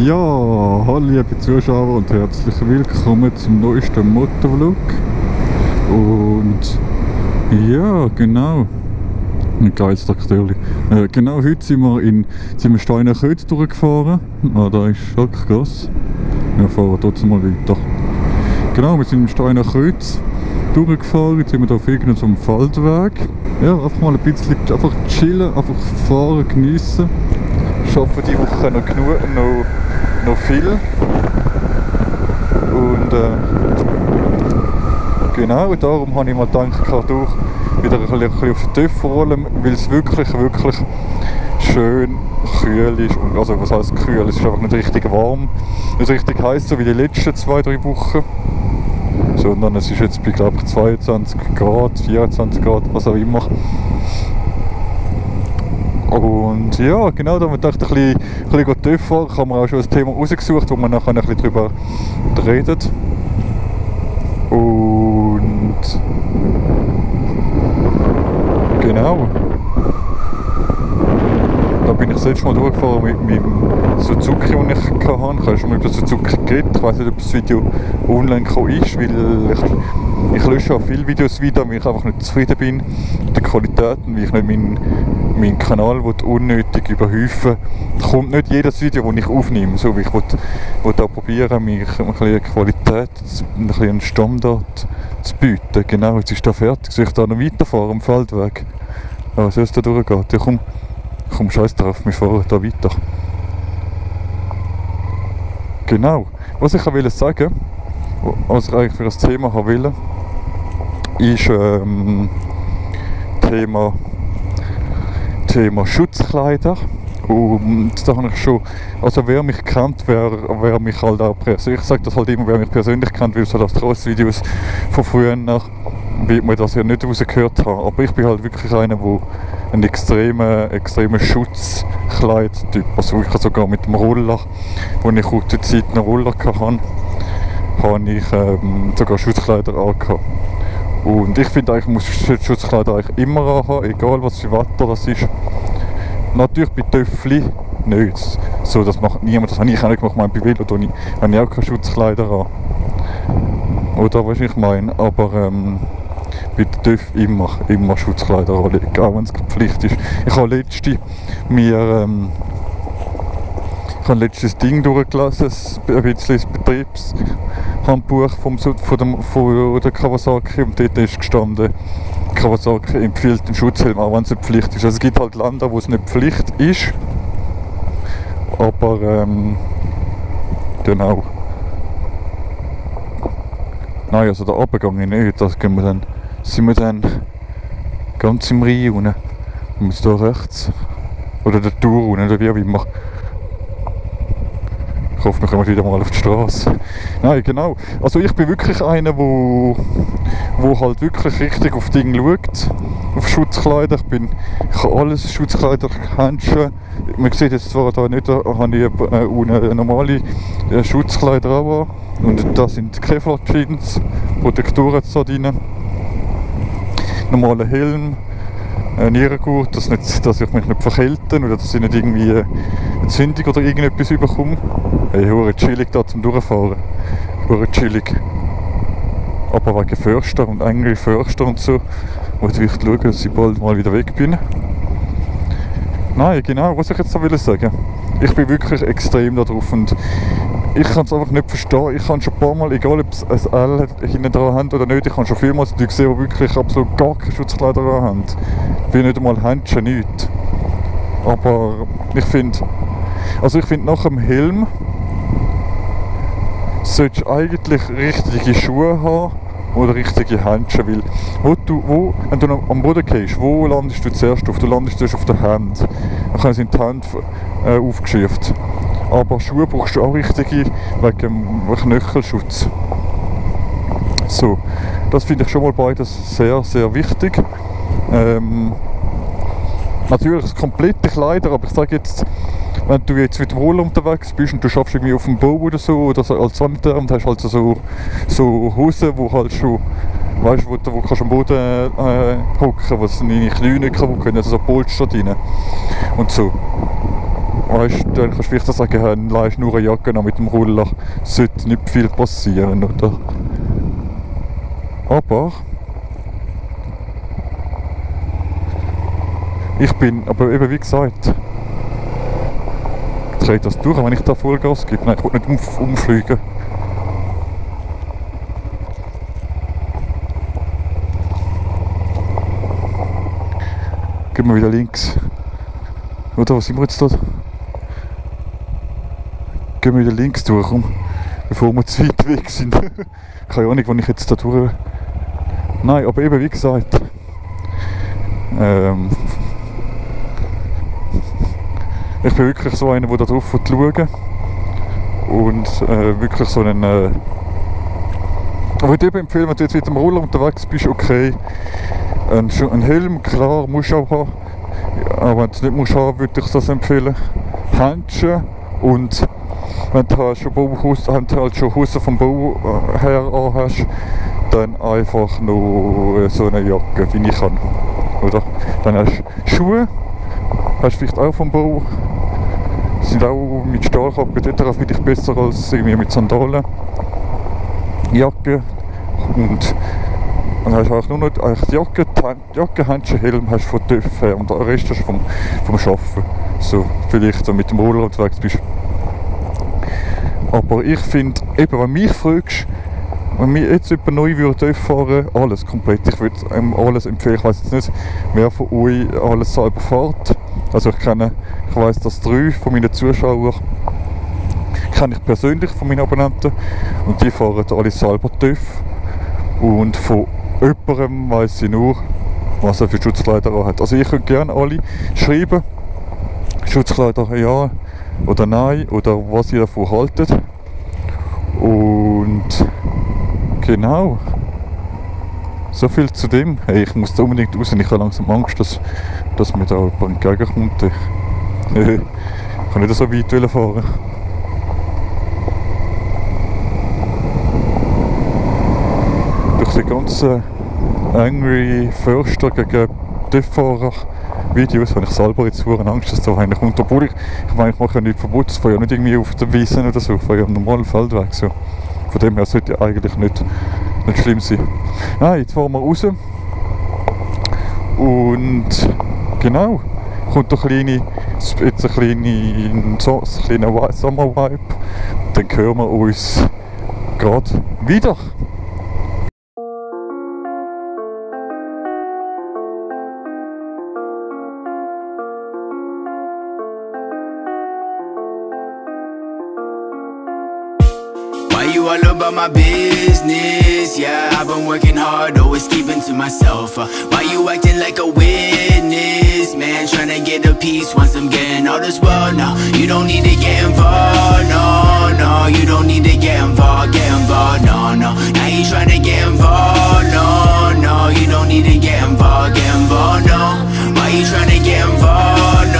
Ja, hallo liebe Zuschauer und herzlich willkommen zum neuesten Motovlog. Und ja, genau. Ein geiles Traktorli. Genau heute sind wir Steiner Kötz durchgefahren. Ah, da ist schon krass. Wir fahren trotzdem mal weiter. Genau, wir sind im Steiner Kötz durchgefahren. Jetzt sind wir da auf irgendeinem Feldweg. Ja, einfach mal ein bisschen einfach chillen, einfach fahren, geniessen. Schaffen die Woche noch genug, noch viel. Und genau, darum habe ich mal gedacht, ich kann durch wieder ein bisschen auf den TÜV rollen, weil es wirklich schön kühl ist. Und also was heisst kühl? Es ist einfach nicht richtig warm, nicht richtig heiß, so wie die letzten 2-3 Wochen. Sondern es ist jetzt bei, glaube ich, 22 Grad, 24 Grad, was auch immer. Und ja, genau, da haben wir gedacht, ein bisschen TÜV fahren, haben wir auch schon ein Thema rausgesucht, wo wir nachher ein bisschen drüber reden. Und genau, da bin ich das letzte Mal durchgefahren mit meinem Suzuki, den ich hatte. Ich habe schon mal über Suzuki geredet. Ich weiß nicht, ob das Video online gekommen ist, weil ich lösche auch viele Videos wieder, weil ich einfach nicht zufrieden bin mit der Qualität und weil ich nicht meinen Kanal unnötig überhäufen. Es kommt nicht jedes Video, das ich aufnehme, so wie ich will da probieren, mich ein bisschen Qualität, ein bisschen einen Standard zu bieten. Genau, jetzt ist da fertig. Soll ich da noch weiterfahren am Feldweg? Ja, soll es da durchgehen? Ja, komm, scheiß drauf, wir fahren da weiter. Genau, was ich wollte sagen, was ich eigentlich für das Thema wollte, ist Thema Schutzkleider. Und da habe ich schon, also wer mich kennt, wer mich halt auch persönlich, ich sage das halt immer, wer mich persönlich kennt, weil so das Cross-Videos von früher nach, wird man das ja nicht rausgehört haben. Aber ich bin halt wirklich einer, der einen extremen Schutzkleidtyp, also ich sogar mit dem Roller, wo ich auch zur Zeit einen Roller hatte, habe ich sogar Schutzkleider angehabt. Und ich finde eigentlich, man muss Schutzkleider eigentlich immer anhaben, egal was für Wetter das ist. Natürlich bei Töffli nicht. So, das macht niemand, das habe ich auch nicht gemacht, bei Velo habe ich auch keine Schutzkleider an. Oder was ich meine, aber bei der TÜV immer Schutzkleider anlegen, auch wenn es keine Pflicht ist. Ich habe letztes Ding durchgelesen, ein bisschen das Betriebshandbuch von der Kawasaki, und dort ist gestanden, Kawasaki empfiehlt den Schutzhelm, auch wenn es nicht Pflicht ist. Also es gibt halt Länder, wo es nicht Pflicht ist, aber genau. Nein, also da runter gehe ich nicht, sind wir dann ganz im Rhein unten. Wir müssen da rechts, oder der Tour unten, oder wie auch immer. Ich hoffe, wir kommen wieder mal auf die Straße. Nein, genau. Also ich bin wirklich einer, wo halt wirklich richtig auf Dinge schaut. Auf Schutzkleider. Ich habe alles, Schutzkleider, Handschuhe. Man sieht jetzt zwar da nicht, da habe ich eine normale Schutzkleider auch an. Und da sind Kevlar-Jeans, Protektoren da drin. Normaler Helm. Nierengurt, dass ich mich nicht verkälte oder dass ich nicht irgendwie eine Entzündung oder irgendetwas überkomme. Hey, hure chillig da zum Durchfahren. Hure chillig. Aber wegen Förster und Engel Förster und so, muss ich schauen, dass ich bald mal wieder weg bin. Nein, genau, was ich jetzt so will sagen. Ich bin wirklich extrem da drauf und ich kann es einfach nicht verstehen. Ich habe schon ein paar Mal, egal ob es ein L hinten dran haben oder nicht, ich habe schon vielmals Leute gesehen, die wirklich absolut gar keine Schutzkleider dran haben. Wie nicht einmal Händchen, nichts. Aber ich finde nach dem Helm solltest du eigentlich richtige Schuhe haben oder richtige Händchen, weil wenn du am Boden gehst, wo landest du zuerst auf? Du landest zuerst auf der Hand. Dann sind die Hände aufgeschürft. Aber Schuhe brauchst du auch richtige, wegen dem Knöchelschutz. So, das finde ich schon mal beides sehr, sehr wichtig. Natürlich das komplette Kleider, aber ich sage jetzt, wenn du jetzt mit dem Roller unterwegs bist und du schaffst irgendwie auf dem Bau oder so als Sanitär und hast halt so Hosen, wo halt schon, weißt du, wo kannst du am Boden hocken, was deine Knie nicht kann, wo können also so Polster rein und so. weißt, dann kannst du vielleicht sagen, hey, leihst nur eine Jacke an mit dem Roller, sollte nicht viel passieren, oder? Aber aber eben wie gesagt, ich drehe das durch, wenn ich da Vollgas gebe. Nein, ich will nicht umfliegen. Gehen wir wieder links. Oder, wo sind wir jetzt dort? Gehen wir wieder links durch, bevor wir zu weit weg sind. Keine Ahnung, wann ich jetzt da durch... Nein, aber eben wie gesagt, ich bin wirklich so einer, der da drauf schauen und wirklich so einen... ich würde eben empfehlen, wenn du jetzt mit dem Roller unterwegs bist, okay, ein Helm, klar, musst du auch haben. Aber wenn du es nicht musst haben, würde ich das empfehlen. Handschuhe und wenn du halt schon Hosen vom Bau her anhast, dann einfach noch so eine Jacke, wie ich kann. Oder? Dann hast du Schuhe, hast du vielleicht auch vom Bau, sind auch mit Stahlkappe etc. finde ich besser als irgendwie mit Sandalen. Jacke und dann hast du auch nur noch die Jacke, Handschuhe, Helm hast du von TÜV her und der Rest hast du vom Arbeiten. So, vielleicht so mit dem Roller unterwegs bist. Aber ich finde, eben wenn du mich fragst, wenn mir jetzt jemand neu würde fahren, alles komplett. Ich würde alles empfehlen. Ich weiss jetzt nicht, wer von euch alles selber fährt. Also ich weiss, dass 3 von meinen Zuschauern kenne ich persönlich von meinen Abonnenten und die fahren alle selber TÜV. Und von jemandem weiss ich nur, was er für Schutzkleider hat. Also ich könnte gerne alle schreiben, Schutzkleider ja oder nein, oder was ihr davon haltet. Und genau, so viel zu dem. Hey, ich muss da unbedingt raus, ich habe langsam Angst, dass mir da jemand entgegenkommt. Ich kann nicht so weit fahren. Durch die ganzen Angry Förster gegen TÜV-Fahrer Videos habe ich selber jetzt Angst, dass da einer kommt. Obwohl ich meine, ich mache ja nichts Verbotes, ich fahre ja nicht irgendwie auf der Wiese oder so, ich fahre ja am normalen Feldweg. So. Von dem her sollte ja eigentlich nicht schlimm sein. Nein, jetzt fahren wir raus. Und genau, kommt ein kleiner Sommer-Vibe. Dann hören wir uns gerade wieder. You all about my business, yeah, I've been working hard, always keeping to myself. Why you acting like a witness, man, trying to get a piece once I'm getting all this world. No, you don't need to get involved, no, you don't need to get involved, no, now you trying to get involved, no, you don't need to get involved, no. Why you trying to get involved,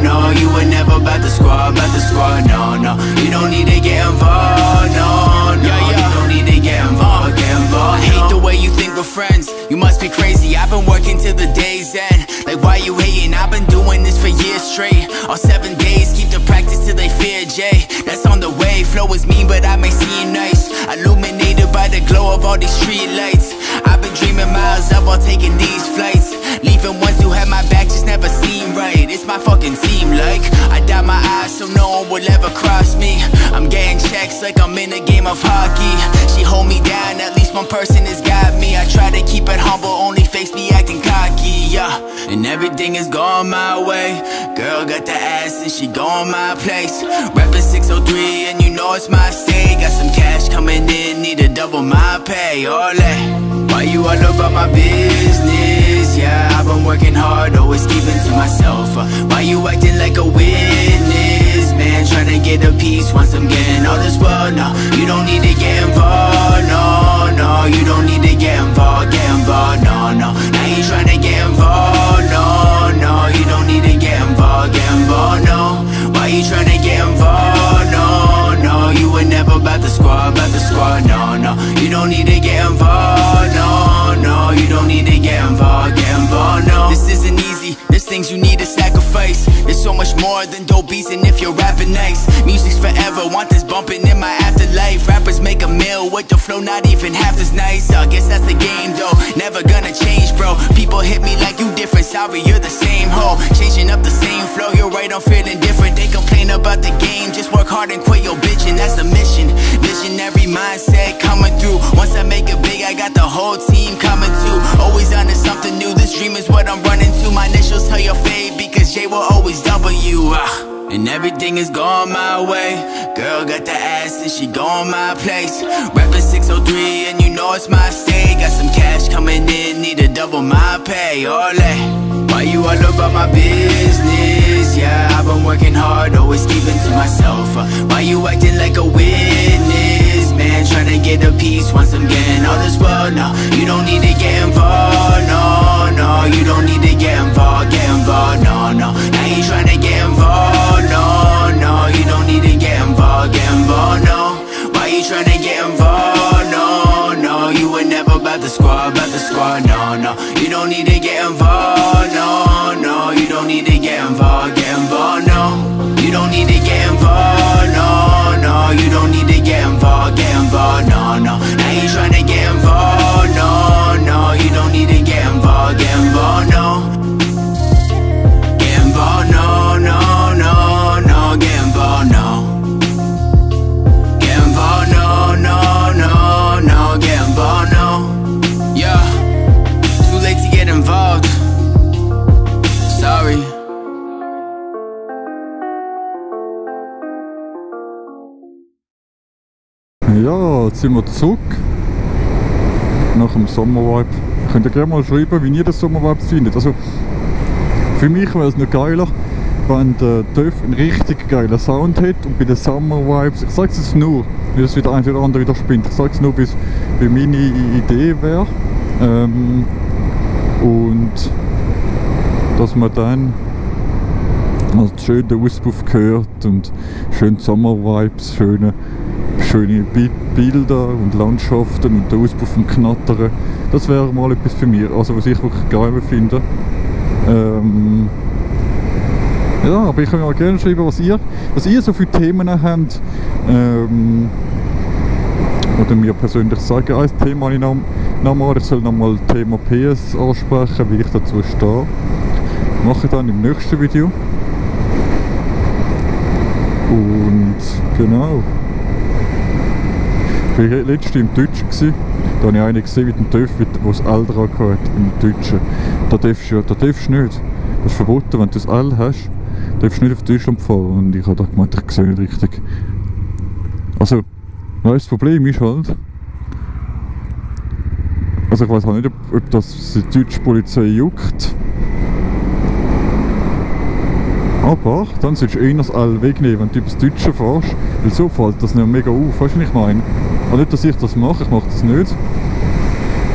no, you were never about the squad, no, you don't need to get involved, no, you don't need to get involved, I hate the way you think we're friends, you must be crazy, I've been working till the day's end, like why you hating, I've been doing this for years straight, all 7 days, keep the practice till they fear Jay, that's on the way, flow is mean but I may seem nice, illuminated by the glow of all these street lights, I've been dreaming miles up while taking these flights, leaving ones who had my back just never seem right, it's my fucking team like, I dot my eyes so no one will ever cross me, I'm getting checks like I'm in a game of hockey, she hold me down, at least one person has got me, I try to keep it humble, only face me acting cocky, yeah, and everything is going my way, girl got the ass and she going my place, reppin' 603 and you know it's my state, got some cash coming in, need to double my pay, ole, why you all about my business, yeah, I've been working hard, always keeping to myself, why you acting like a witness, man, trying to get a piece once I'm getting all this world, no, you don't need to get involved, no, you don't need to get involved, no, now you trying to get involved, no, you don't need to get involved, no, why you trying to get involved, no, you were never about the squad, no, you don't need to get involved, no, you don't need to get involved, no, this isn't easy, there's things you need to sacrifice, there's so much more more than dope beats. And if you're rapping nice, music's forever, want this bumping in my afterlife. Rappers make a meal with the flow, not even half as nice. I guess that's the game though, never gonna change bro. People hit me like you different, sorry you're the same hoe. Changing up the same flow, you're right, I'm feeling different. They complain about the game, just work hard and quit your bitch, and that's the mission. Visionary mindset coming through. Once I make it big, I got the whole team coming too. Always onto something new, this dream is what I'm running to. My initials tell your fade because J will always W. And everything is going my way. Girl got the ass and she going my place. Rapping 603 and you know it's my state. Got some cash coming in, need to double my pay. Ole, why you all about my business? Yeah, I've been working hard, always keeping to myself. Why you acting like a witness? Man, trying to get a piece once I'm getting all this world. No, you don't need to get involved. No, no, you don't need to get involved. No, no, now you trying to get involved. No, no, you don't need to get involved. No, why you trying to get involved? No, no, you were never about the squad. No, no, you don't need to get involved. No, no, you don't need to get involved. No, you don't need to get involved. No, no, you don't need to get involved. No, no, now you trying to get involved. No, no, you don't need to get involved. No. Get involved, no, no, no, no, get involved, no. Get involved, no, no, no, no, get involved, no. Yeah, too late to get involved. Sorry. Ja, jetzt sind wir zurück nach dem Sommervibe. Könnt ihr gerne mal schreiben, wie ihr das Sommervibe findet. Also, für mich wäre es noch geiler, wenn der TÜV einen richtig geilen Sound hat und bei den Summer Vibes, ich sage es jetzt nur, weil das wieder ein oder andere wieder spinnt, ich sage es nur, wie meine Idee wäre. Und dass man dann also schön den Auspuff hört und schön Summer Vibes, schöne Bilder und Landschaften und der Auspuff vom Knattern, das wäre mal etwas für mich, also was ich wirklich geil finde. Ja, aber ich kann mir auch gerne schreiben, was ihr so viele Themen habt, oder mir persönlich sagen. Ein Thema habe ich nochmal, ich soll nochmal das Thema PS ansprechen, wie ich dazu stehe. Mache ich dann im nächsten Video. Und genau. Ich war letztens im Deutschen, da habe ich einen gesehen mit dem TÜV, der das L dran hatte, im Deutschen. Da darfst du nicht. Das ist verboten, wenn du das L hast, darfst du nicht auf Deutschland fahren. Und ich habe gemeint, ich sehe nicht richtig. Also, das Problem ist halt, also ich weiß halt nicht, ob das die deutsche Polizei juckt. Aber dann solltest du eher das L wegnehmen, wenn du übers Deutsche fährst, weil so fällt das nicht mega auf, weißt du, was ich meine? Also nicht, dass ich das mache, ich mache das nicht.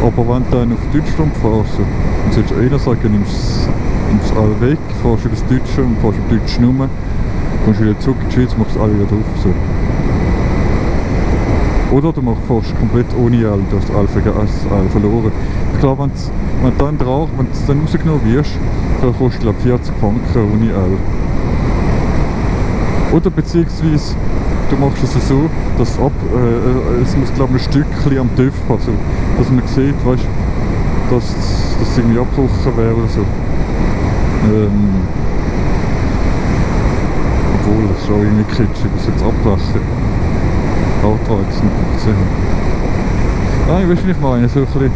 Aber wenn du dann auf Deutschland fährst, dann solltest du eher sagen, nimmst das L weg, fährst über das Deutsche und fährst im Deutschen rum, kommst wieder zurück in die Schweiz, machst das L wieder drauf. So. Oder du fährst komplett ohne L, du hast das L verloren. Klar, wenn du dann rausgenommen wirst, dann kostet glaube 40 Franken ohne L. Oder beziehungsweise du machst es so, dass es muss glaube ich ein Stückchen am TÜV passen, dass man sieht, weißt, dass das irgendwie abgebrochen wäre oder so. Obwohl, das ist auch irgendwie kitschig, das jetzt abbrechen. Alter, jetzt nicht gesehen. Nein, weißt du, was ich meine, so ein bisschen.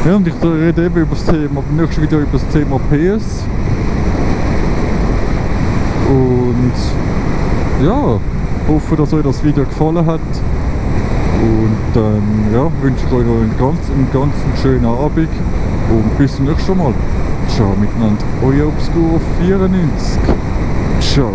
Ja, und ich rede eben über das Thema, im nächsten Video über das Thema PS. Und ja, hoffe, dass euch das Video gefallen hat. Und dann ja, wünsche ich euch noch einen ganz schönen Abend. Und bis zum nächsten Mal. Ciao miteinander, euer Obscuro 94. Ciao.